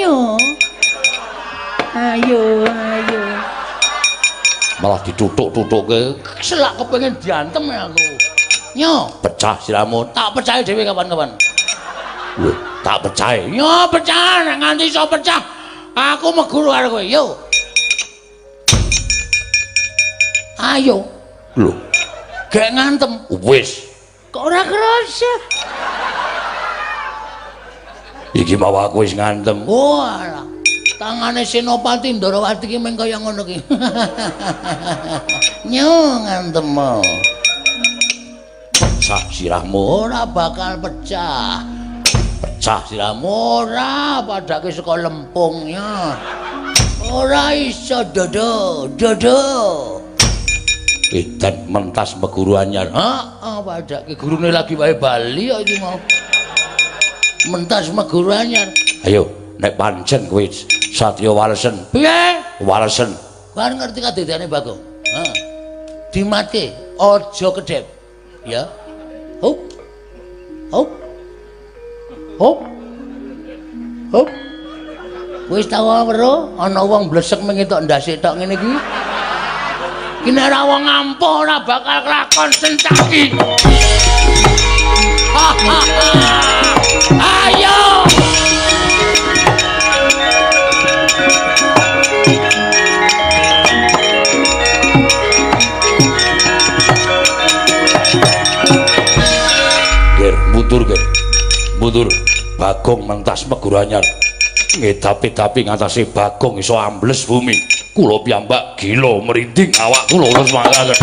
Nyo. Ayo, ayo. Malah ditutuk-tutukke. Selak kepengin diantem ya aku. Nyo, pecah siramu. Tak pecahe dhewe kapan-kapan. Lho, tak pecahe. Nyo, pecah nek nganti iso pecah. Aku meguru karo kowe. Yo. Ayo. Lho, gek ngantem. Wis. Kok ora kerasa? Iki mau aku wis ngantem. Oh, alah. Tangane Senopati Ndorowati ki meng kaya ngono ki. Nyo ngantem. Pecah sirahmu. Ora bakal pecah. Pecah sirahmu ora, padake saka lempungnya. Ora iso dodo, dodo. Edan mentas meguru anyar. Heeh, padake gurune lagi wae bali kok iki mau. Mentas meguru anyar. Ayo, nek pancen kowe satriya walesen. Piye? Walesen. Kowe ngerti kadedane Bagong? Heeh. Dimatke, aja kedhep. Ya. Hup. Hup. Hup. Hup. Wis tau weruh ana wong blesek mengetok ndase tok ngene iki. Iki nek ora wong ampuh ora bakal kelakon sencaki. Ayo. Ger, mundur ger. Mundur. Bagong mentas meguru anyar. Ngedapi-dapi ngatasi Bagong iso ambles bumi. Kula piyambak gila merinding awak kula terus mangkaten.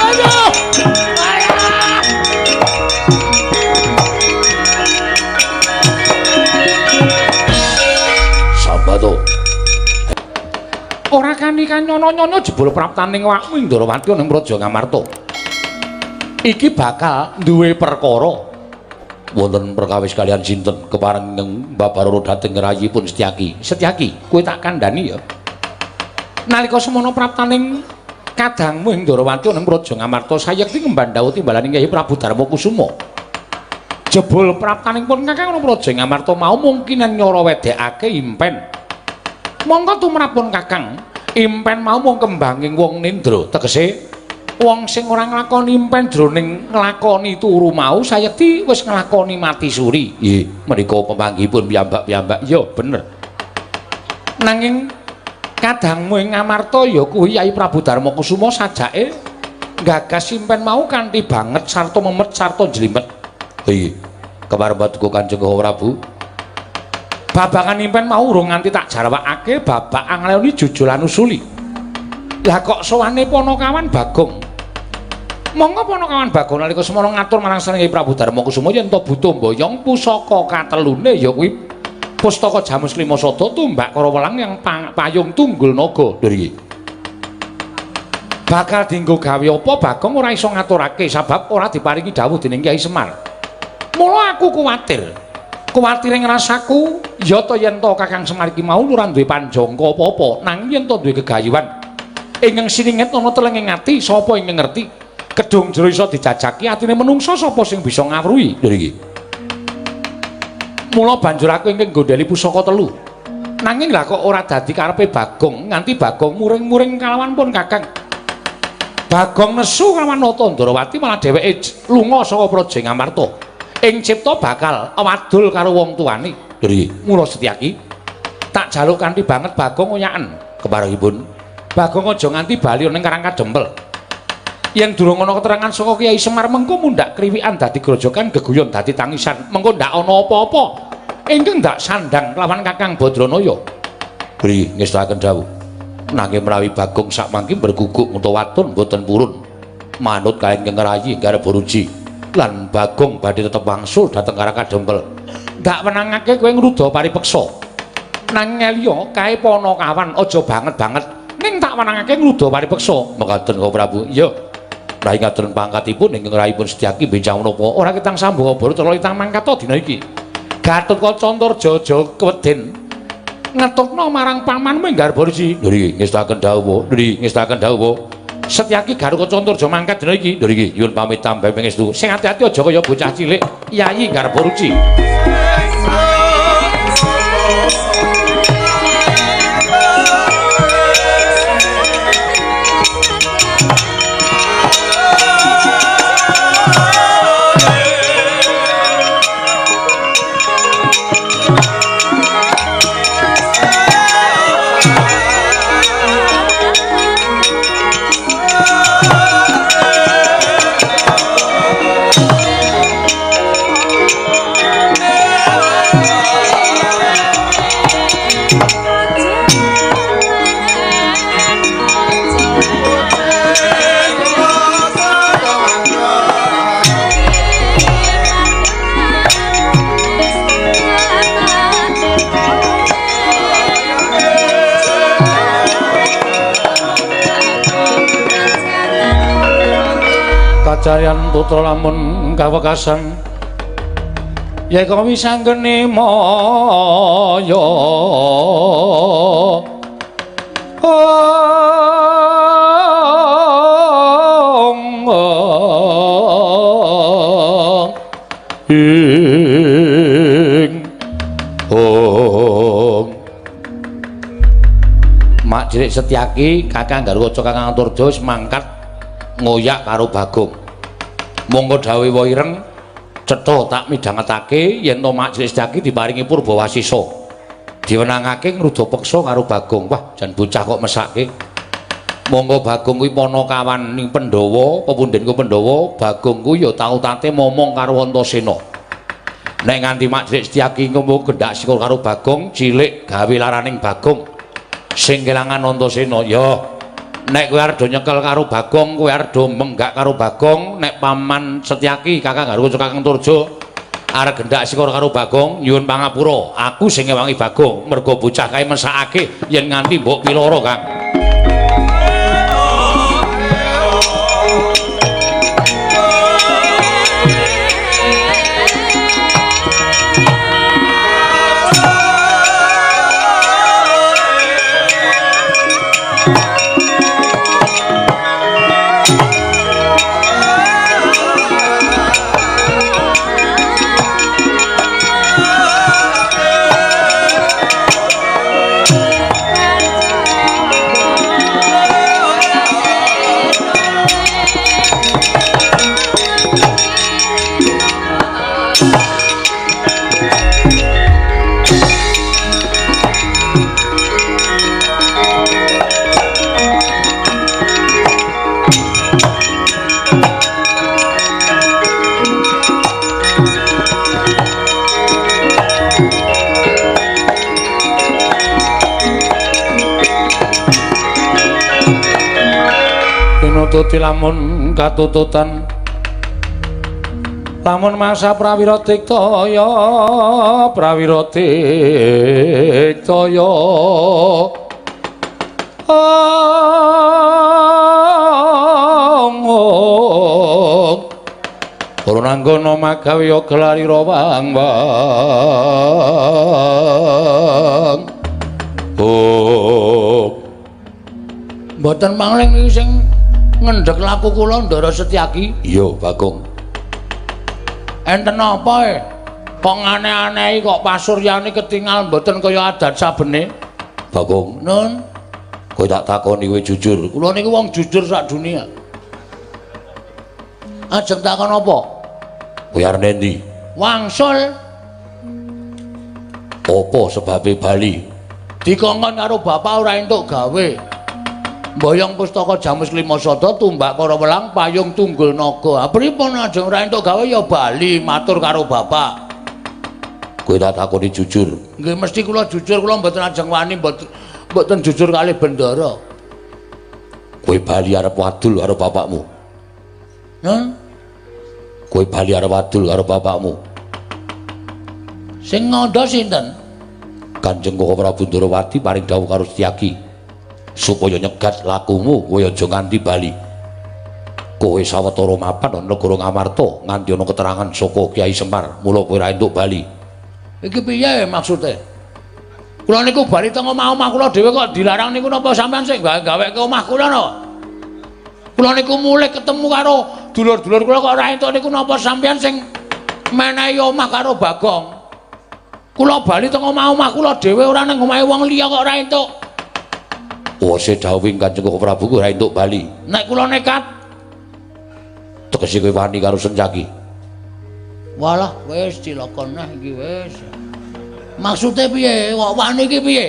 Aduh. Sambato. Ora kani-kanyono-nyono jebul praptaning awakmu Ndorowati ana ing Praja Ngamarta. Iki bakal duwe perkara. Wonten perkawis kalian sinten kepareng Babaroro dhateng rayipun Setyaki. Setyaki, kowe tak kandhani ya. Nalika semono praptaning kadangmu ing Ndorowati ana ing Praja Ngamarta sayekti ngemban dhawuh timbalaning Kyai Prabu Darma Kusuma. Jebul praptaning pun kakang ana Praja Ngamarta mau mungkinan nyara wedekake impen. Mongko tumrapun kakang, impen mau mung kembanging wong nindra, tegese wong sing ora nglakoni impen jroning nglakoni turu mau sayekti wis nglakoni mati suri. Nggih, menika pemanggihipun piyambak-piyambak. Ya bener. Nanging kadangmu ing Ngamarta ya kuwi Yai Prabu Darma Kusuma sajake nggagas impen mau kanthi banget sarta memet sarta njlimet. Nggih, kepareng paduka Kanjeng Prabu. Babagan impen mau urung nganti tak jarwakake babak angleoni jujulan usuli. Lah kok sowane Panakawan Bagong? Monggo Panakawan Bagong nalika semono ngatur marang Sang Prabu Darma Kusuma yen to butuh mboyong pusaka katelune ya kuwi Pustaka Jamus Klima Sada tumbak Karawelang yang payung tunggul naga. Lho iki. Bakal dienggo gawe apa Bagong ora iso ngaturake sebab ora diparingi dawuh dening Kyai Semar. Mula aku kuwatir. Kuwatire ngrasaku ya ta yen to Kakang Semar iki mau ora duwe panjangka apa-apa nanging yen to duwe gegayuhan ingkang sininget ana telenging ati sapa ingkang ngerti kedung jero iso dijajaki atine menungsa sapa sing bisa ngawruhi. Lho iki. Mula banjur aku ingkang gondheli pusaka telu nanging lah kok ora dadi karepe Bagong nganti Bagong muring-muring kalawan pun Kakang. Bagong nesu kalawan Nata Ndorowati malah dheweke lunga saka Praja Ngamarta. Ing cipta bakal wadul karo wong tuane. Lho iki, mula Setyaki tak jaluk kanthi banget Bagong oyaken keparengipun. Bagong aja nganti bali ning Karang Kadempel. Yen durung ana keterangan saka Kyai Semar mengko mundhak kriwikan dadi grojogan geguyon dadi tangisan. Mengko ndak ana apa-apa ingkang ndak sandang lawan Kakang Badranaya. Lho iki ngestakaken dawuh. Nanging menawi Bagong sakmangke berguguk utawa watun mboten purun manut kaen ingkang rayi Garba Ruci. Lan Bagong badhe tetep wangsul dhateng Karang Kadempel. Ndak wenangake kowe ngruda paripeksa. Nanging liya kae Panakawan aja banget-banget ning tak wenangake ngruda paripeksa. Mekaten Kang Prabu. Iya. Rai ngaten pangkatipun ingkang raipun Setyaki benjang menapa ora ketang sambung obor cara itang mangkata dina iki. Gatotkaca Antarja keweden ngetutna marang pamanmu ing Garba Ruci. Lho iki ngestakaken dawuh. Lho iki ngestakaken dawuh. Setyaki Garukaca Antarja mangkat dina iki. Nduk iki nyuwun pamit tambah pangestu. Sing ati-ati aja kaya bocah cilik Yayi Garbaruci. Kacaryan putra lamun kawekasan yeka wisanggeni maya ong ing ong. Mak Cilik Setyaki Kakang Garukaca Kakang Antarja wis mangkat ngoyak karo Bagong. Monggo dawuh ireng cetha tak midhangetake yen to Mak Cilik Setyaki diparingi Purbawasisa. Diwenangake ngruda peksa karo Bagong. Wah, jan bocah kok mesake. Monggo Bagong kuwi panakawan ning Pandhawa, pepundhenku Pandhawa, Bagong kuwi ya tau tate momong karo Antasena. Nek nganti Mak Cilik Setyaki ngomong gendhak sikur karo Bagong, cilik gawe laraning Bagong sing kelangan Antasena. Ya, nek kowe arep do nyekel karo Bagong, kowe arep do menggak karo Bagong, nek Paman Setyaki Kakang Garukaca Kakang Antarja arep gendhak sikur karo Bagong, nyuwun pangapura, aku sing ngewangi Bagong mergo bocah kae mesakake yen nganti mbok piloro, Kang. Pinututi lamun katututan lamun masa prawira diktaya prawira diktaya ong Purnanggana magawe gelarira wang wang. Oh. Mboten mangling iki sing ngendhek laku kula Ndara Setyaki. Iya, Bagong. Enten apa e? Kok aneh-anehi kok pasuryane ketingal mboten kaya adat sabene. Bagong, Nun, kowe tak takoni kowe jujur. Kula niku wong jujur sak dunia. Ajeng takon apa? Kowe arep endi? Wangsul. Apa sebabe bali? Dikongkon karo bapak ora entuk gawe. Mboyong pustaka Jamus Lima Sada tumbak para welang payung tunggul naga. Ha pripun ajeng ora entuk gawe ya bali matur karo bapak. Kowe tak takoni jujur. Nggih mesti kula jujur, kula mboten ajeng wani mboten jujur kalih bendara. Kowe bali arep wadul karo bapakmu. Nun? Kowe bali arep wadul karo bapakmu. Sing ngandha sinten? Kanjeng Koko Prabu Ndorowati paring dawuh karo Setyaki supaya nyegat lakumu kowe aja nganti bali. Kowe sawetara mapan ana negara Ngamarta nganti ana keterangan saka Kyai Semar, mula kowe ora entuk bali. Iki piye maksude? Kula niku bali teng omah-omah kula dhewe kok dilarang niku napa sampean sing gaweke omah kula no? Kula niku mulih ketemu karo dulur-dulur kula kok ora entuk niku napa sampeyan sing menehi omah karo Bagong. Kula bali teng omah-omah kula dhewe ora nang omahe wong liya kok ora entuk. Wose dawuhing Kanjeng Koko Prabu ora entuk bali. Nek kula nekat tegese kowe wani karo Sencaki. Walah wis cilaka neh iki wis. Maksude piye? Kok wani iki piye?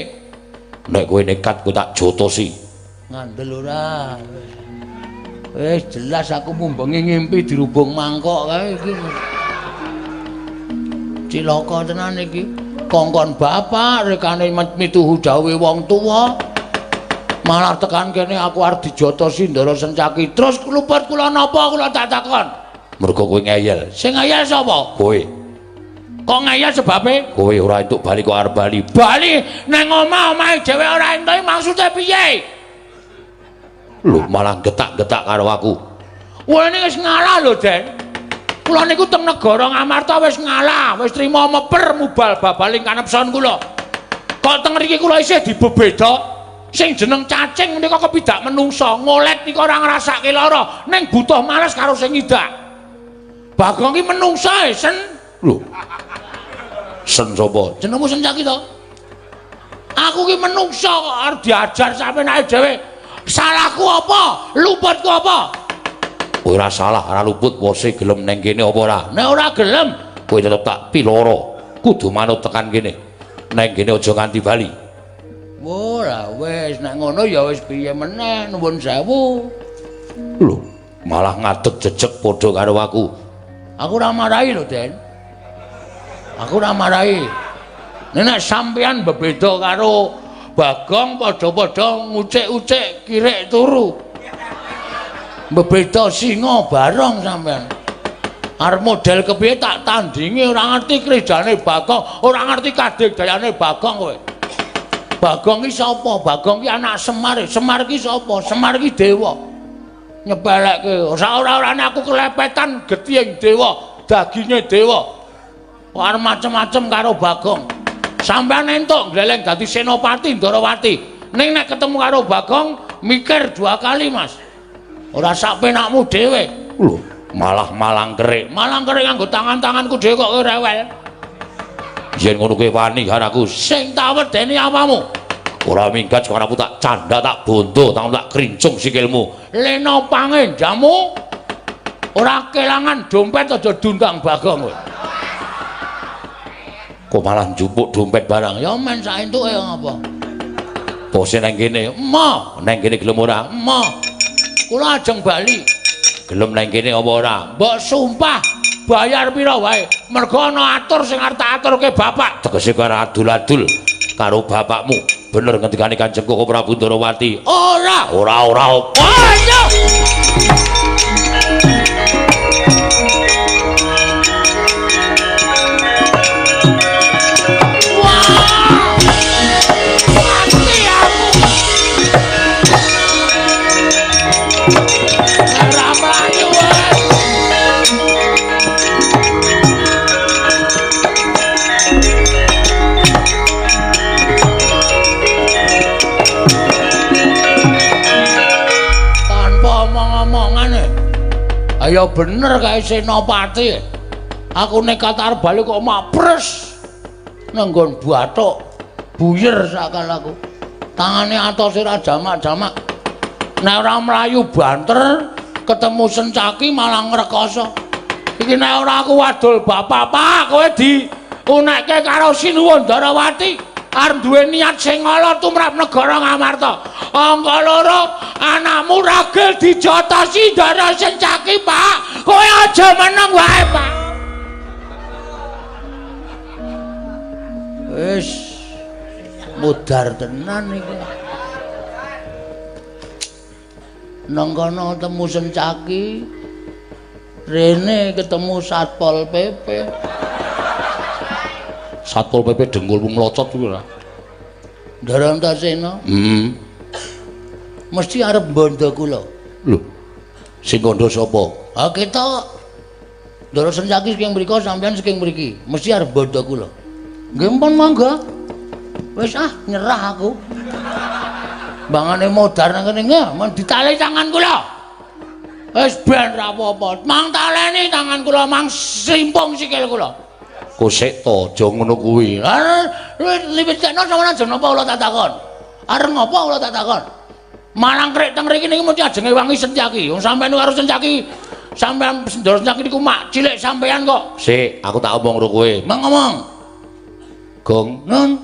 Nek kowe nekat kowe tak jotosi. Ngandel ora. Wis jelas aku mumbengi ngimpi dirubung mangkok kae iki. Cilaka tenan iki. Kongkon bapak rekane mituhu dawuhe wong tuwa. Malah tekan kene aku arep dijotosi Ndara Sencaki. Terus luput kula napa kula tak takon? Mergo kowe ngeyel. Sing ngeyel sapa? Kowe. Kok ngeyel sebabe? Kowe ora entuk bali kok arep bali. Bali nang omah-omahe dhewe ora entuk maksude piye? Lho malah getak-getak karo aku. Wah ini wis ngalah lho, Den. Kula niku teng negara Ngamarta wis ngalah, wis trima meper mubal babaling kanepson kula. Kok teng mriki kula isih dibebeda? Sing jeneng cacing menika kepidak menungsa, ngolet nika ora ngrasake lara, ning butuh males karo sing ngidak. Bagong ki menungsa e, Sen. Lho. Sen sapa? Jenengmu Sencaki to? Aku ki menungsa kok arep diajar sampeyan dhewe. Salahku apa? Luputku apa? Ora salah, ora luput, wose gelem neng kene apa ora? Nek ora gelem, kowe tetep tak piloro. Kudu manut tekan kene. Neng kene aja nganti bali. Ora wis, nek ngono ya wis piye meneh, nuwun sewu. Lho, malah ngadeg jejeg padha karo aku. Aku ora marahi lho, Den. Aku ora marahi. Nek sampeyan bebeda karo Bagong padha-padha ngucik-ucik kirik turu. Bebeda singa barong sampean. Arep model kepiye tak tandingi ora ngerti krijane Bagong, ora ngerti kadegdayane Bagong kowe. Bagong ki sapa? Bagong ki anak Semar. Semar ki sapa? Semar ki dewa. Nyepelekke. Ora-orane aku kelepetan getihing dewa, daginge dewa. Arep macem-macem karo Bagong. Sampeyan entuk gleleng dadi senopati Ndarawati. Ning nek ketemu karo Bagong mikir dua kali, Mas. Ora sak penakmu dhewe. Lho, malah malang kerik. Malang kerik nganggo tangan-tanganku dhewe kok rewel. Yen ngono kowe wani karo aku. Sing tak wedeni apamu? Ora minggat suaraku tak canda tak bondo, tanganmu tak krincung sikilmu. Lena pangenjamu ora kelangan dompet aja dundang Bagong kowe. Kok malah njupuk dompet barang? Ya men sak entuke ngapa? Bose nang kene. Emoh, nang kene gelem ora? Emoh. Kula ajeng bali. Gelem nang kene apa ora? Mbok sumpah bayar pira wae. Mergo ana atur sing arep tak aturke bapak. Tegese karo adul-adul karo bapakmu. Bener ngendikane Kanjeng Koko Prabu Ndarawati. Ora, ora ora apa. Ayo. Ayo bener kae Senopati. Aku nekat arep bali kok mabres nang nggon bathuk buyer sakal aku. Tangane atose ora jamak-jamak. Nek ora mlayu banter ketemu Sencaki malah ngrekoso. Iki nek ora aku wadul bapak, Pak, kowe diunekke karo Sinuwun Ndarawati. Arep duwe niat sing ala tumrap negara Ngamarta. Angka loro, anakmu ragil dijotosi Ndara Sencaki, Pak. Kowe aja meneng wae, Pak. Wis mudar tenan iki. Nang kono temu Sencaki, rene ketemu Satpol PP. Satpol PP dengkulmu mlocot kuwi ora. Ndara Antasena. Heeh. Mesti arep bondo kula. Lho. Sing kandha sapa? Ha ketok. Ndara Sencaki saking mriko sampeyan saking mriki. Mesti arep bondo kula. Nggih mpun monggo. Wis ah nyerah aku. Bangane modar nang kene nggih, mun ditali tangan kula. Wis ben ra apa-apa. Mang taleni tangan kula, mang simpung sikil kula. Kosek to, aja ngono kuwi. Lah liwitekno sampeyan aja napa kula tak takon. Arep ngopo kula tak takon. Marang krek teng mriki niki mesti ajenge wangi Setyaki. Wong sampeyan karo Setyaki, sampeyan Ndara Setyaki niku mak cilik sampeyan kok. Sik, aku tak omong karo kowe. Mang ngomong. Gong, Nun,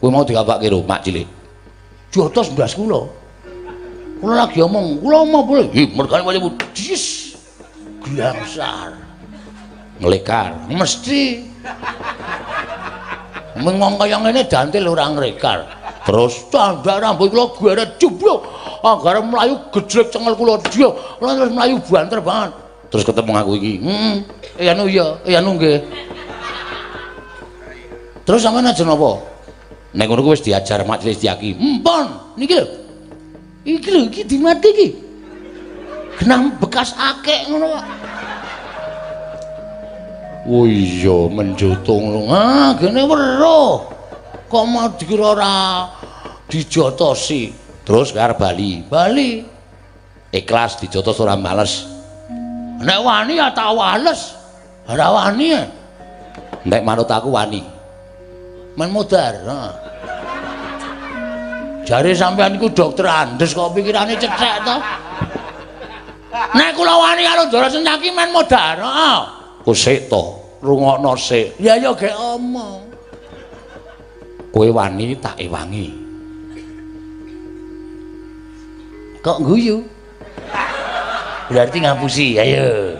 kowe mau dikapake lho mak cilik. Jotos ndas kula. Kula lagi omong, kula omong boleh. Hi, mergane wali jis. Glangsar. Nglekar. Mesti. Mengong kaya ngene dantil ora ngrekar. Terus Candak rambut kula geret jubluk. Anggare mlayu gejlek cengel kula dia. Kula terus mlayu banter banget. Terus ketemu aku iki. Heeh. Anu iya, anu nggih. Terus sampeyan aja napa? Nek ngono kuwi wis diajar mak cilik Setyaki. Empon, niki lho. Iki lho, iki dimatke iki. Genah bekas akek ngono kok. Oh iya, menjoto ngono. Ah, gene weruh. Kok mau dikira ora dijotosi. Terus arep bali. Bali. Ikhlas dijotos ora males. Nek wani ya tak wales. Ora wani ya. Nek manut aku wani. Men modar. Heeh. Jare sampean iku dokter Andes kok pikirane cethek to. Nek kula wani karo Ndara Setyaki men modar. Heeh. Kosek to, rungokno sik. Ya ya gek omong. Kowe wani tak ewangi. Kok guyu? Berarti ngapusi, ayo.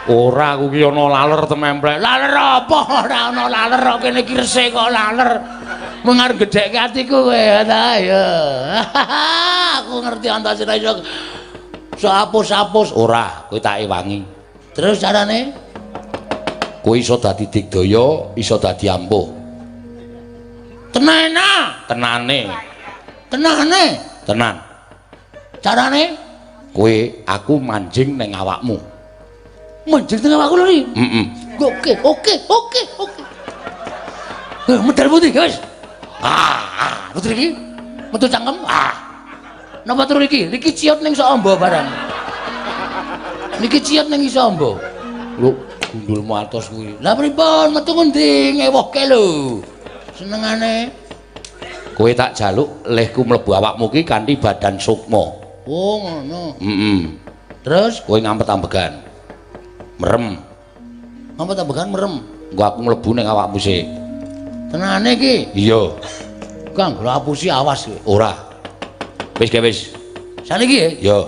Ora, aku ki ana laler tememplek. Laler apa? Ora ana laler kok kene iki resik kok laler. Mung arep gedhekke atiku kowe ta ya. Aku ngerti antasira iso iso apus-apus. Ora, kowe tak ewangi. Terus carane? Kowe iso dadi digdaya, iso dadi ampuh. Tenana, Tenane, tenane. tenan. Carane? Kowe aku manjing ning awakmu. Manjing teng awakku lho iki. Heeh. Oke, oke, oke, oke. Medal putih, guys. Ah, putri iki. Metu cangkem. Ah. Napa turu iki? Niki ciut ning sok amba barang. Niki ciut ning iso amba. Lho, gundulmu atos kuwi. Lah pripun metu ngendi ngewohke lho. Senengane. Kowe tak jaluk lehku mlebu awakmu ki kanthi badan sukma. Oh, ngono. Heeh. Terus Kowe ngampet ambegan. Merem. Ngampet ambegan merem. Engko aku mlebu ning awakmu sik. Tenane iki? Iya. Kang lho apusi awas kowe. Ora. Wis ge wis. Saniki ya? Iya.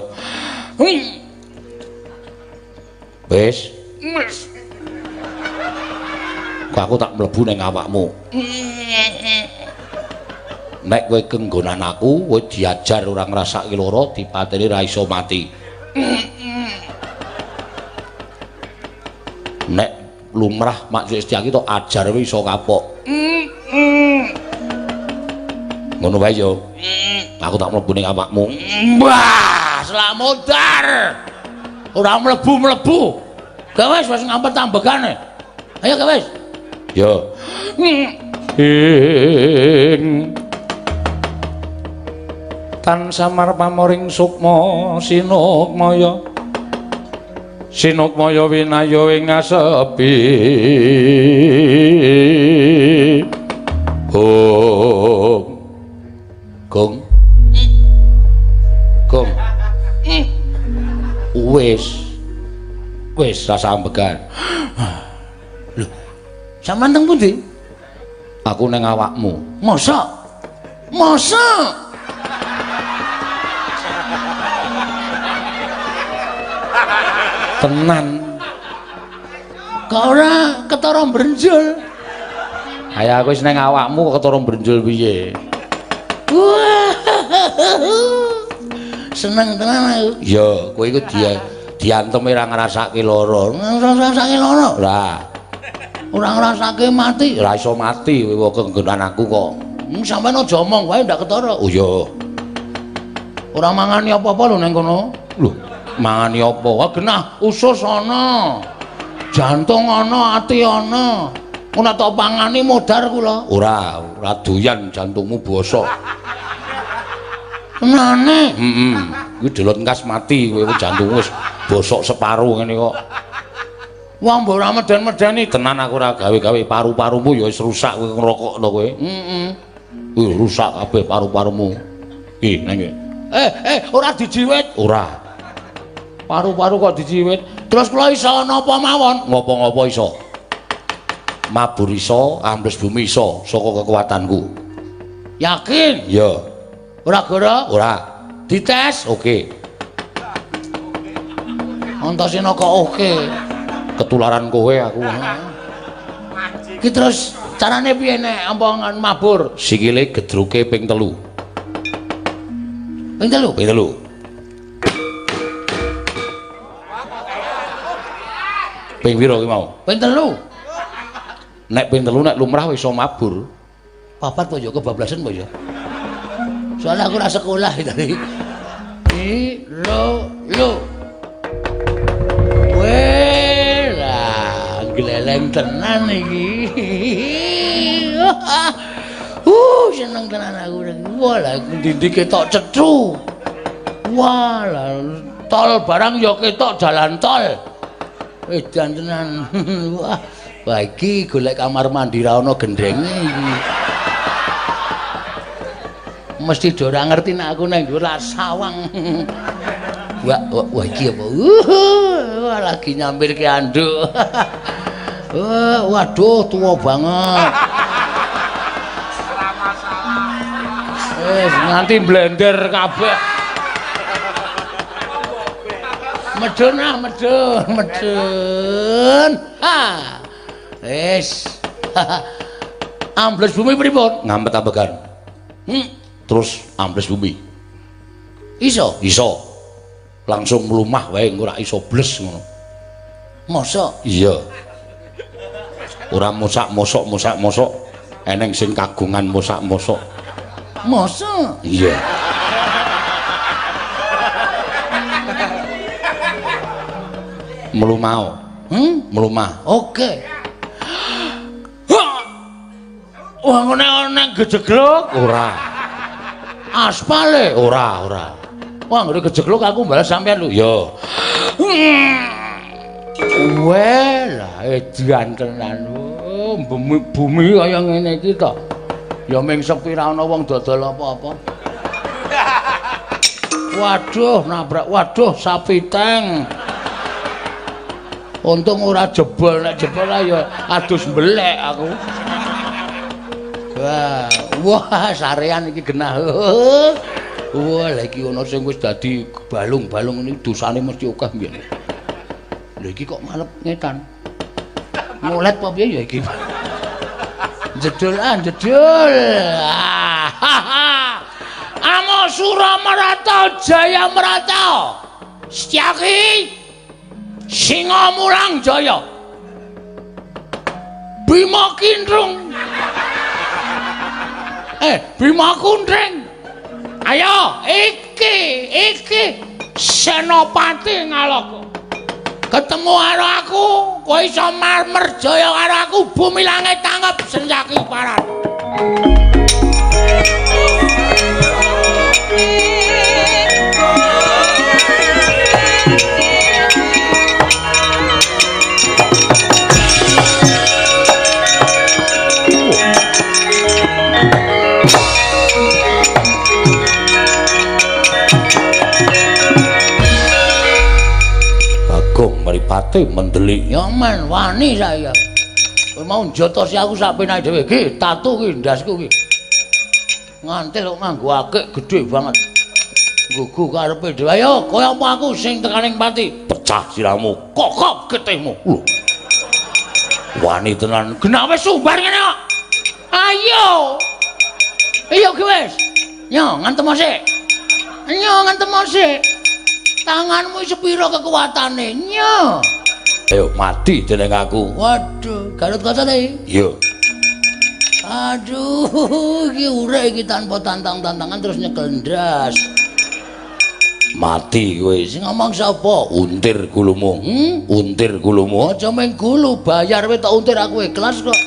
Wis. Wis. Kok aku tak mlebu ning awakmu. Nek kowe kenggonan aku, kowe diajar ora ngrasake lara, dipateni ra iso mati. Nek lumrah Mak Setyaki tok ajar kowe iso kapok. Ngono wae yo. Aku tak mlebu ning awakmu. Wah, selak modar. Ora mlebu-mlebu. Gak wis wis ngampet tambegane. Ayo gak wis. Yo. Ing tan samar pamoring sukma sinukmaya. Sinukmaya winaya ing asepi. Hong. Gong. Gong. Wis. Wis rasa ambegan. Lho. Sampeyan teng pundi? Aku ning awakmu. Mosok? Mosok? Tenan. Kok ora ketara brenjul? Ayo aku wis ning awakmu kok ketara brenjul piye? Wah. Seneng tenan aku. Ya, kowe iku diantem ora ngrasake lara. Ngrasake lara? Ora. Ora ngrasake mati? Ora iso mati kowe kenggonan aku kok. Sampeyan aja omong wae ndak ketara. Oh iya. Ora mangani apa-apa lho ning kono. Lho, mangani apa? Wah, genah usus ana. Jantung ana, ati ana. Ora tok pangani modar kula. Ora, ora doyan jantungmu bosok. Tenane. Heeh. Kuwi delot engkas mati kowe jantung wis bosok separuh ngene kok. Wah, mbok ora meden-medeni tenan aku ora gawe-gawe paru-parumu ya wis rusak kowe ngrokok to kowe. Heeh. Kuwi rusak kabeh paru-parumu. Iki nang iki. Ora dijiwit. Ora. Paru-paru kok dijiwit. Terus kula iso napa mawon? Ngopo-ngopo iso. Mabur iso, ambles bumi iso saka kekuatanku. Yakin? Iya. Ora goro? Ora. Dites? Oke. Antasena kok oke. Ketularan kowe aku. Ki terus carane piye nek ampongan mabur? Sikile gedruke ping 3. Ping 3? Ping 3. Ping pira ki mau? Ping 3. Nek ping 3 nek lumrah iso mabur. Papat po ya kebablasan po ya. Soalnya aku ora sekolah tadi. I lo lo. Weh lah, gleleng tenan iki. Seneng tenan aku. Wah, lah ndi-ndi ketok cethu. Wah, lah tol barang ya ketok jalan tol. Edan tenan. Wah, wah iki golek kamar mandi ra ono gendenge iki. Mesti do ora ngerti nek aku nang dhuwur sawang. Wah, wah iki apa? Wah, lagi nyampir ke anduk. Waduh, tua banget. Wis nganti blender kabeh. Medun ah, medun, medun. Ha. Wis. Ambles bumi pripun? Ngampet ambegan. Terus ambles bumi. Iso? Iso. Langsung mlumah wae engko ora iso bles ngono. Mosok? Iya. Ora mosak-mosok mosak-mosok eneng sing kagungan mosak-mosok. Mosok? Iya. Mlumah. Mlumah. Oke. Wah, ngene nang gejeglok? Ora. Aspale? Ora, ora. Wah, ngene gejeglok aku balas sampean lho. Iya. Weh, lah edan tenan. Bumi, bumi kaya ngene iki to. Ya ming sepi ra ana wong dodol apa-apa. Waduh, nabrak. Waduh, sapi teng. Untung ora jebol, nek jebol ya adus mbelek aku. Wah, wah sarean iki genah. Wah, lha iki ana sing wis dadi balung-balung ngene dosane mesti akeh mbiyen. Lha iki kok malep ngetan. Ngolet apa piye ya iki? Jedul ah, jedul. Amo Sura Merata Jaya Merata. Setyaki Singa Mulang Jaya. Bima Kintrung. Bima Kuntring. Ayo, iki Senopati Ngaloka. Ketemu karo aku, kowe iso marmerjaya karo aku, bumi langit tanggep Setyaki paran. Mripate mendelik. Ya men wani saya. Kowe mau njotosi aku sak penake dhewe. Ki tatu ki ndasku ki. Ngantil kok nganggo akik gedhe banget. Nggugu karepe dhewe. Ayo kaya apa aku sing tekaning pati. Pecah sirahmu, kokop getihmu. Lho. Wani tenan. Genah wis sumbar ngene kok. Ayo. Ayo ki wis. Nyo ngantem sik. Nyo ngantem sik. Tanganmu sepiro kekuatane? Nyo. Ayo mati dening aku. Waduh, Garut Kaca ta iki? Iya. Aduh, iki urek iki tanpa tantang-tantangan terus nyekel ndas. Mati kowe. Sing ngomong sapa? Untir gulumu. Untir gulumu. Aja mung gulu, bayar wae tak untir aku ikhlas kok.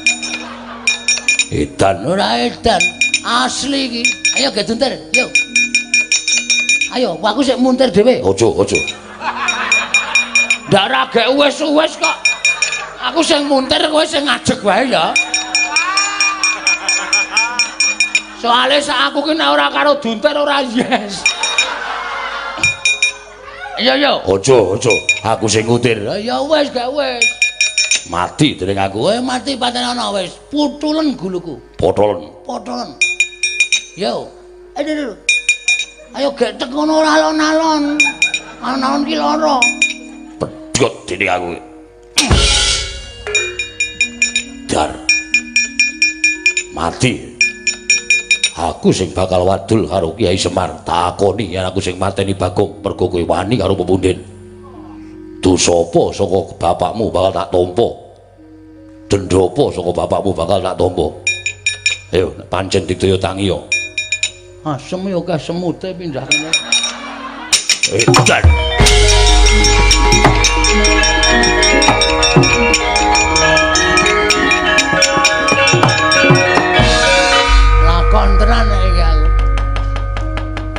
Edan ora edan. Asli iki. Ayo geduntir, yo. Ayo, aku sik muntir dhewe. Aja, aja. Ndak ora gek wis-wis kok. Aku sing muntir kowe sing ngajeg wae ya. Soale sak aku ki nek ora karo duntir ora yes. Iya iya. Aja, aja. Aku sing ngutir. Ya wis gak wis. Mati dening aku. Kowe mati paten ana wis. Putulen guluku. Potolen. Potolen. Yo. Aduh. Ayo gek tek ngono ora alon-alon. Alon-alon ki lara. Pedhot dening aku. Dar. Mati. Aku sing bakal wadul karo Kyai Semar. Takoni yen aku sing mateni Bagong mergo kowe wani karo pepunden. Dosa apa saka bapakmu bakal tak tampa? Denda apa saka bapakmu bakal tak tampa? Ayo pancen digdaya tangi yo. Asem yo akeh semute pindah kene. Edan. Lakon tenan iki aku.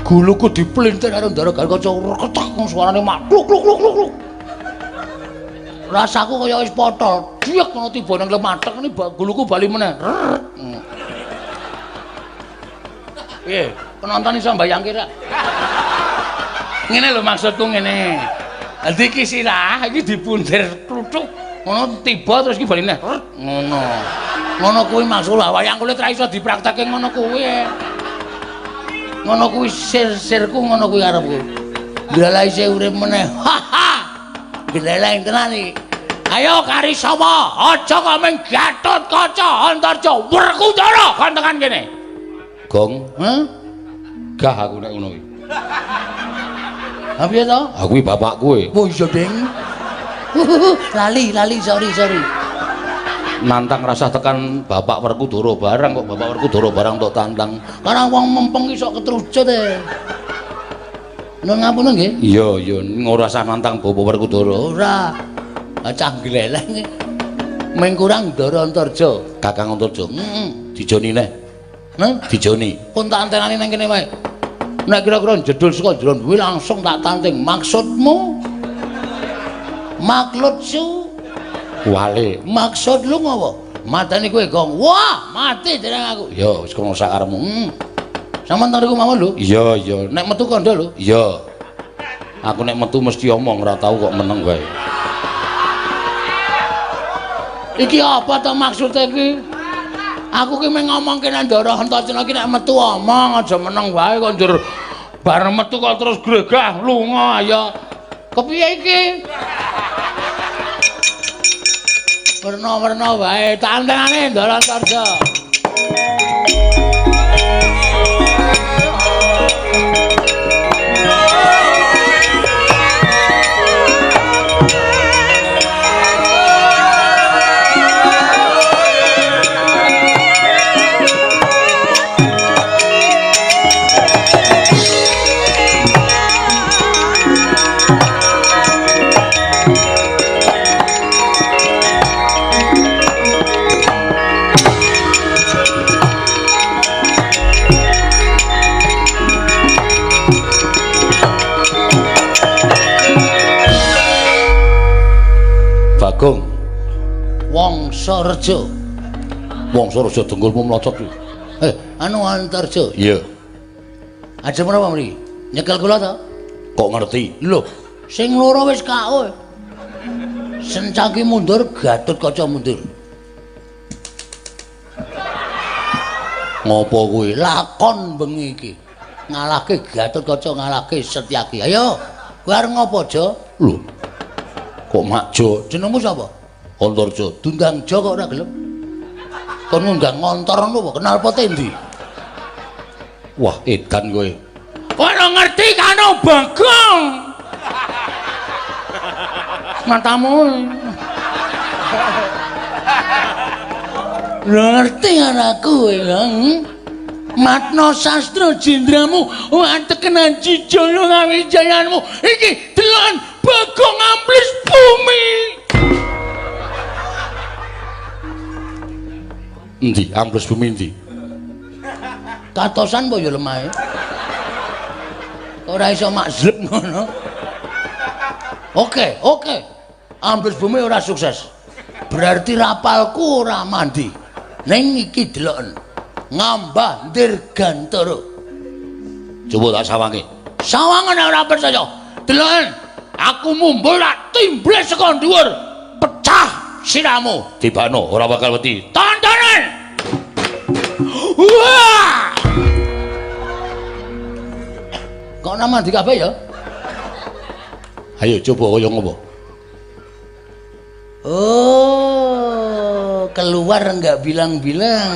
Guluku diplintir karo Ndara Garukaca reketek suarane mak kluk kluk kluk kluk. Rasaku kaya wis potol. Diek ngono tiba nang lematek ngene guluku bali meneh. Piye? Penonton iso mbayangke ra? Ngene lho maksudku ngene. Dadi iki sirah iki dipundir kluthuk ngono tiba terus iki bali meneh. Ngono. Ngono kuwi maksud lah wayang kulit ra iso dipraktekke ngono kuwi. Ngono kuwi sir-sirku ngono kuwi karepku. Ndelalah isih urip meneh. Ha ha. Gleleng tenan iki. Ayo Karisama, aja kok mung Gatotkaca Antarja Werkudara kon tekan kene. Gong, heh? Gah aku nek ngono iki. Ha piye to? Aku iki bapak kowe. Oh iya, Ding. Lali, lali, sorry, sorry. Nantang rasah tekan bapak Werkudara barang kok bapak Werkudara barang tok tantang. Karang wong mempeng iso ketrucut e. Nuwun ngapunten nggih. Iya, iya, ora usah nantang bapak Werkudara. Ora. Cah gleleng. Ming kurang Ndara Antarja, Kakang Antarja. Heeh. Dijoni neh. Neh, dijoni. Pun tak antenani nang kene wae. Nek kira-kira jedul saka jero duwe langsung tak tanting. Maksudmu? Maklud su wale. Maksud lu ngopo? Mateni kowe, Gong. Wah, mati jeneng aku. Ya wis kono sakarepmu. Sampeyan teng riku mawon lho. Iya, iya. Nek metu kandha lho. Iya. Aku nek metu mesti omong, ora tau kok meneng wae. Iki apa to maksude iki? Aku ki mung ngomongke nang Ndara Antarja ki nek metu omong aja meneng wae kok njur bareng metu kok terus gregah lunga ayo. Kepiye iki? Werna-werna wae tantangane Ndara Antarja. Bagong Wangsareja. Wangsareja dengkulmu mlocot kuwi. Anu Antarja. Iya. Ajeng menapa mriki? Nyekel kula to? Kok ngerti? Lho, sing loro wis KO. Sencaki mundur, Gatotkaca mundur. Ngopo kuwi? Lakon bengi iki. Ngalahke Gatotkaca, ngalahke Setyaki. Ayo, kowe arep ngopo, Jo? Lho. Kok makjo? Jenengmu sapa? Antarja. Dundang Jo kok ora gelem. Kon ngundang ngontor ngono apa? Kenal pote endi? Wah, edan kowe. Kowe ora ngerti karo Bagong. Matamu. Lho ngerti karo aku ya. Matno sastra jendramu watekenan jijaya ngawijayanmu. Iki deloken Bagong amplis bumi. Endi amplis bumi endi? Katosan apa ya lemahe? Ora iso makzlep ngono. Oke, oke. Ambles bumi ora sukses. Berarti rapalku ora mandi. Ning iki deloken. Ngambah Dirgantara. Coba tak sawangi. Sawangan ora percaya. Deloken. Aku mumbul tak timbles saka dhuwur. Pecah siramu. Tibano ora bakal wedi. Tontonan. Wah! Kok ora mandi kabeh ya? Ayo coba kaya ngopo? Oh, keluar enggak bilang-bilang.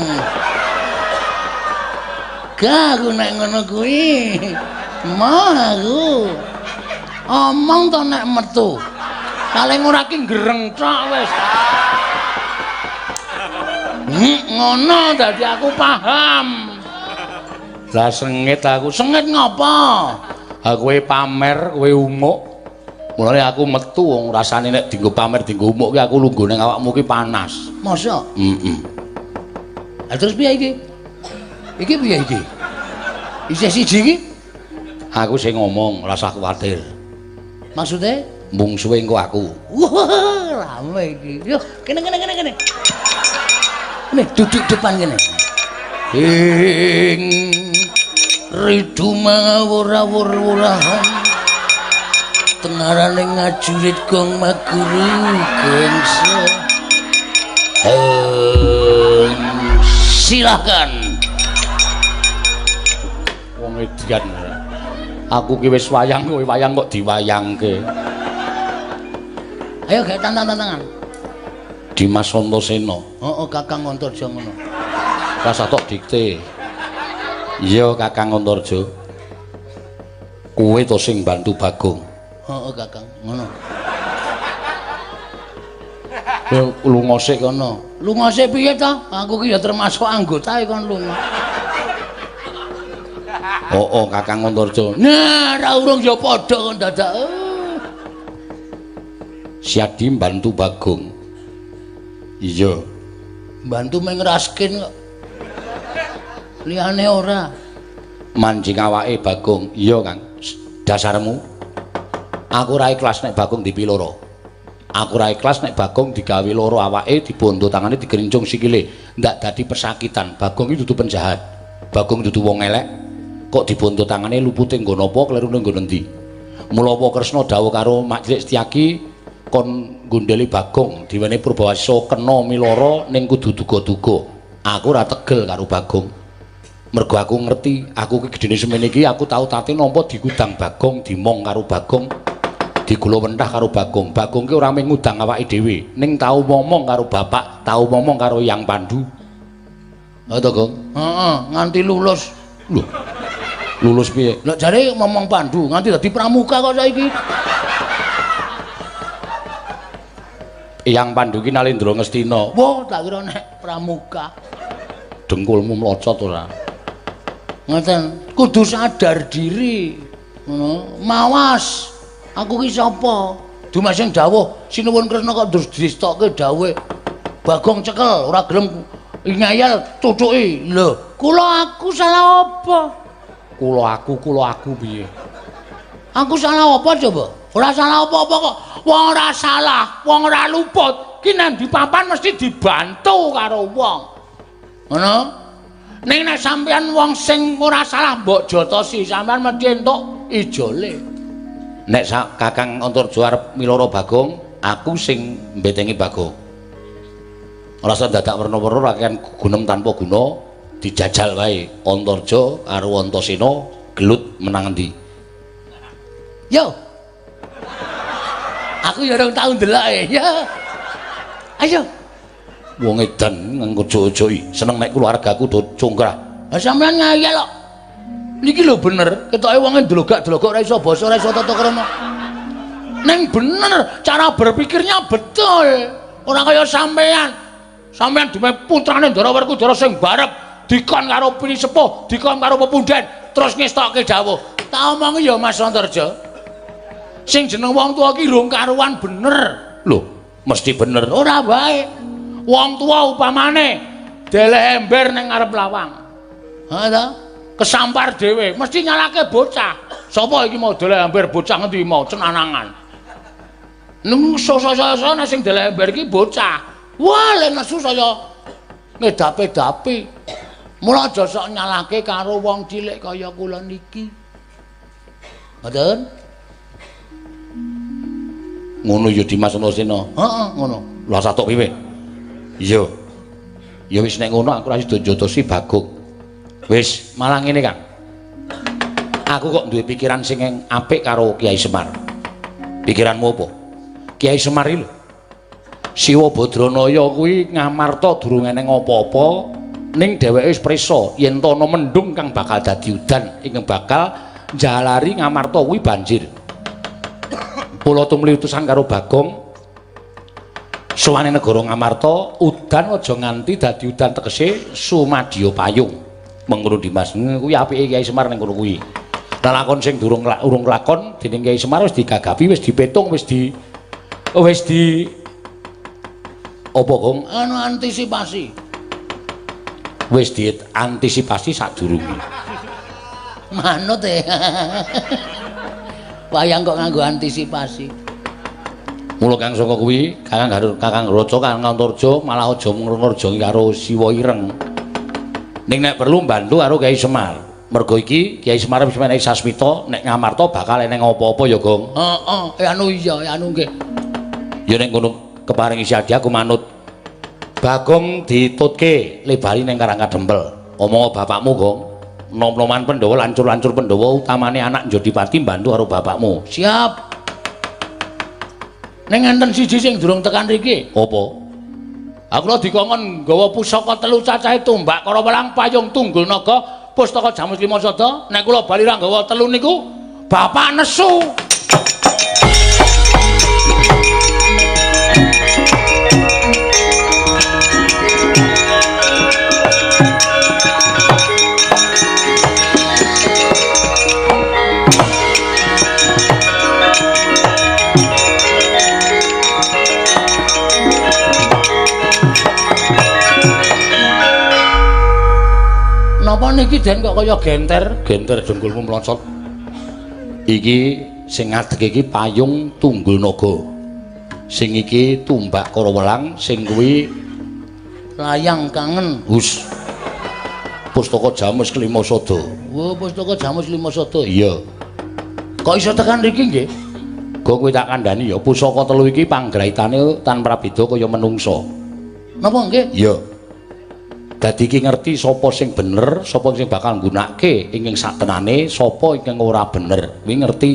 Gak aku nek ngono kuwi. Mah aku. Omong to nek metu. Paling ora ki gereng tok wis. Ngono dadi aku paham. Lah sengit aku. Sengit ngopo? Ha kowe pamer, kowe umuk. Mulane aku metu wong rasane nek dienggo pamer, dienggo umuk ki aku lungguh ning awakmu ki panas. Mosok? Heeh. Lah terus piye iki? Iki piye iki? Isih siji iki? Aku sing ngomong, rasa kuwatir. Maksude? Mungsuhe engko aku. Wah, rame iki. Yo, kene kene kene kene. Nih, duduk depan kene. Ing ridu mawur-awur-wurahan tengarane ngajurit gong maguru gengsa. Silahkan. Wong edian. Aku ki wis wayang, kowe wayang kok diwayangke. Ayo gek tantang-tantangan. Dimas Antasena. Heeh, Kakang Antarja ngono. Rasa tok dikte. Iya, Kakang Antarja. Kowe to sing bantu Bagong. Heeh, Kakang, ngono. Kowe lunga sik kono. Lunga sik piye to? Aku ki ya termasuk anggota kon lunga. Heeh, Kakang Antarja. Nah, ra urung ya padha kon dadak. Siadi bantu Bagong. Iya. Bantu meng raskin kok. Liyane ora. Manjing awake Bagong. Iya, Kang. Dasarmu. Aku ora ikhlas nek Bagong dipiloro. Aku ora ikhlas nek Bagong digawe loro awake, dibondo tangane, digerincung sikile. Ndak dadi pesakitan. Bagong iki dudu penjahat. Bagong dudu wong elek. Kok dibondo tangane lupute nggo napa, klerune nggo endi? Mula apa Kresna dawuh karo Mak Cilik Setyaki kon nggondheli Bagong diwenehi Purbawasa kena miloro ning kudu duga-duga. Aku ora tegel karo Bagong. Mergo aku ngerti, aku ki gedene semene iki aku tau tate nampa digudang Bagong, dimong karo Bagong, digula wentah karo Bagong. Bagong ki ora mung ngudang awake dhewe, ning tau momong karo bapak, tau momong karo Yang Pandu. Ha to, Gong? Heeh, nganti lulus. Lho. Lulus piye? Lho jare momong Pandu, nganti dadi pramuka kok saiki. Yang Pandu ki Nalendra Ngastina. Wah, tak kira nek pramuka. Dengkulmu mlocot ora? Ngoten, kudu sadar diri. Ngono, mawas. Aku ki sapa? Dumas sing dawuh Sinuwun Kresna kok terus distokke dawuhe. Bagong cekel ora gelem ngeyel cucuki. Lho, kula aku salah apa? Kula aku piye? Aku salah apa coba? Ora salah apa-apa kok. Wong ora salah, wong ora luput. Ki nang di papan mesti dibantu karo wong. Ngono? Ning nek sampean wong sing ora salah mbok jotosi, sampean mesti entuk ijole. Nek Kakang Antarja arep miloro Bagong, aku sing mbetengi Bagong. Ora usah dadak werna-werna rakyat gunem tanpa guna, dijajal wae. Antarja karo Antasena gelut menang endi? Yo. Aku ya ora tau ndeloke. Ya. Ayo. Wong edan nganggo ojo-ojoki, seneng nek keluargaku do congkrah. Lah sampean ngayal kok. Niki lho bener, ketoke wonge ndlogak-dlogok ora iso basa, ora iso tata krama. Ning bener, cara berpikirnya betul. Ora kaya sampean. Sampean dume putrane Ndara Werkudara sing barep dikon karo pini sepuh, dikon karo pepunden, terus ngestokke dawuh. Tak omongi ya Mas Antarja. Sing jeneng wong tuwa ki rung karuan bener. Lho, mesti bener. Ora wae. Wong tuwa upamane deleh ember ning ngarep lawang. Ha ta? Kesampar dhewe, mesti nyalake bocah. Sapa iki mau deleh ember bocah ngendi mau cenanangan. Neng saya sing deleh ember iki bocah. Wah, le nesu saya ngedape-dapi. Mula aja sok nyalake karo wong cilik kaya kula niki. Ngoten? Ngono ya Dimas Antasena. Heeh, ngono. Lah satok piye? Iya. Ya wis nek ngono aku ora sida njotosi Bagong. Wis, malah ngene, Kang. Aku kok duwe pikiran sing apik karo Kiai Semar. Pikiranmu apa? Kiai Semar iki lho. Siwa Badranaya kuwi Ngamarta durung eneng apa-apa, ning dheweke wis prisa yen ana mendung kang bakal dadi udan ingkang bakal njalari Ngamarta kuwi banjir. Kula tumli utusan karo Bagong sowane negara Ngamarta, udan aja nganti dadi udan tegese sumadya payung. Mengkono Dimas, kuwi apike Kiai Semar ning kono kuwi. Lelakon sing durung urung lakon dening Kiai Semar wis digagapi, wis dipetung, wis di apa, Gong? Anu antisipasi. Wis diantisipasi sadurunge. Manut e. Wayang kok nganggo antisipasi. Mula kang saka kuwi, Kakang Raca, Kakang Antarja malah aja ngrungorjongi karo Siwa Ireng. Ning nek perlu mbantu karo Kiai Semar. Mergo iki Kiai Semar wis menehi sasmita nek Ngamarta bakal eneng apa-apa ya, Gong. Heeh, anu iya, anu nggih. Ya nek ngono keparingi siadi aku manut. Bagong ditutke le bali ning Karang Kadempel. Omong bapakmu, Gong. Nom-noman Pandhawa, lancur-lancur Pandhawa, utamane anak Jodipati mbantu karo bapakmu. Siap. Ning enten siji sing durung tekan riki. Apa? Aku lho dikongkon nggawa pusaka telu cacahe tumbak karawelang payung tunggul naga pustaka jamus lima sada. Nek kula bali ra nggawa telu niku bapak nesu. Napa niki den kok kaya genter? Genter dengkulmu mlocot. Iki sing ngadeg iki payung tunggul naga. Sing iki tumbak karawelang, sing kuwi layang kangen. Hus. Pustaka Jamus Kelima Sada. Wah, pustaka Jamus Lima Sada. Iya. Kok iso tekan mriki nggih? Go kowe tak kandhani ya, pusaka telu iki panggraitane tan prabeda kaya menungsa. Napa nggih? Iya. Dadi iki ngerti sapa sing bener, sapa sing bakal nggunakake ingkang satenane, sapa ingkang ora bener. Kuwi ngerti.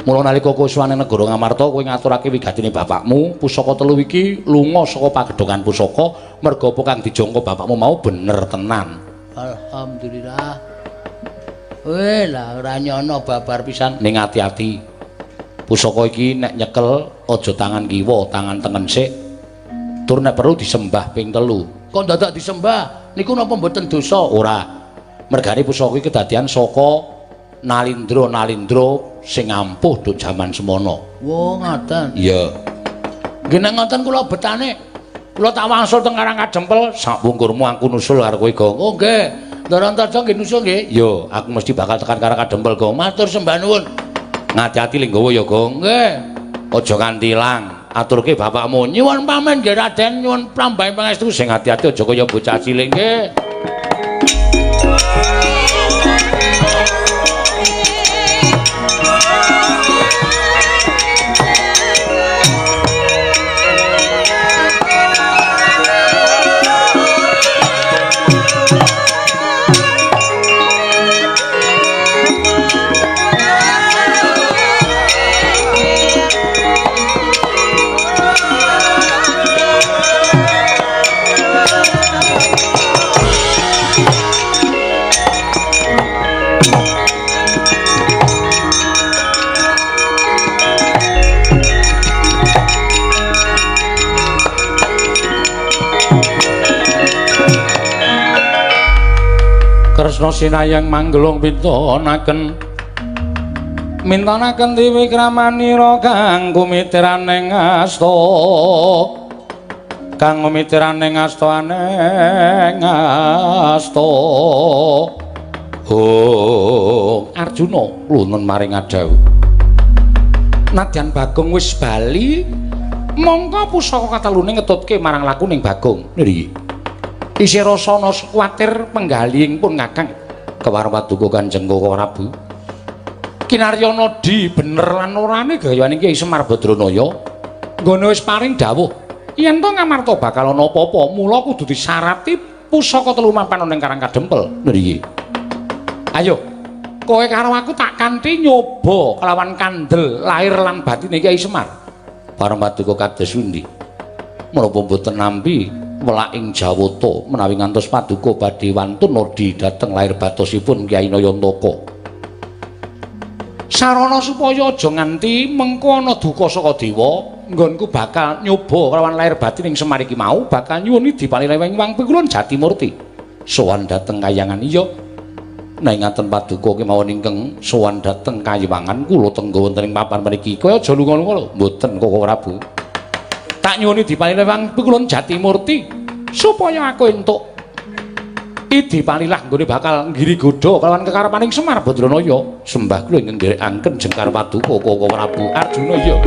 Mula nalika kowe sowan negara Ngamarta, kowe ngaturake wigatine bapakmu, pusaka telu iki lunga saka pagedhongan pusaka, merga apa kang dijangka bapakmu mau bener tenan. Alhamdulillah. Weh lah ora nyono babar pisan. Ning ati-ati. Pusaka iki nek nyekel aja tangan kiwa, tangan tengen sik. Tur nek perlu disembah ping 3. Kok dadak disembah? Niku napa mboten dosa? Ora. Mergane pusaka iki kedadian saka nalindra-nalindra sing ampuh duk jaman semono. Wah, ngaten. Iya. Nggih nek ngoten kula betane kula tak wangsul teng Karang Kadempel. Sakwungkurmu aku nusul karo kowe, Gong. Oh nggih. Ndara Antarja nggih nusul nggih. Iya, aku mesti bakal tekan Karang Kadempel, Gong. Matur sembah nuwun. Ngati-ati le nggawa ya, Gong. Nggih. Aja nganti ilang. Aturke bapakmu. Nyuwun pamit nggih Raden, nyuwun prambahe pangestu. Sing ati-ati aja kaya bocah cilik nggih. Kresna sinayang manggelung pitonaken mintanaken tiwikramanira kang kumitiraning asta kang kumitiraning asta aneng asta. Hong Arjuna lunen maring adhawuh. Nadyan Bagong wis bali, mongko pusaka katelune ngetutke marang lakuning Bagong. Nggih. Isih rasa ana kuwatir penggalihing pun Kakang. Kewareng paduka Kanjeng Koko Prabu. Kinaryana di bener lan orane gayaning Kyai Semar Badranaya. Nggone wis paring dawuh yen to Ngamarta bakal ana apa-apa, mula kudu disarati pusaka telu mapan ana ing Karang Kadempel. Nggih. Ayo, kowe karo aku tak kanthi nyoba kelawan kandel lahir lan batine Kyai Semar. Pareng paduka kados pundi? Menapa mboten nampi welaking Jawata menawi ngantos paduka badhe wantun nodi dhateng lahir batosipun Kyai Nayantaka. Sarana supaya aja nganti mengko ana duka saka dewa, nggonku bakal nyoba kelawan lahir batin ing Semar iki mau bakal nyuwuni dipalileweng wang pikulun Jatimurti. Sowan dhateng kayangan iya. Nek ngaten paduka kemawon ingkang sowan dhateng kayiwangan kula tengga wonten ing papan mriki. Kowe aja lunga-lunga lho. Mboten Koko Prabu. Tak nyuwuni dipalilewang pikulun Jatimurti supaya aku entuk idi palilah nggone bakal nggiri godha kelawan kekarepaning Semar Badranaya. Sembah kula ingkang nderekaken jengkar paduka Koko Prabu Arjuna iya.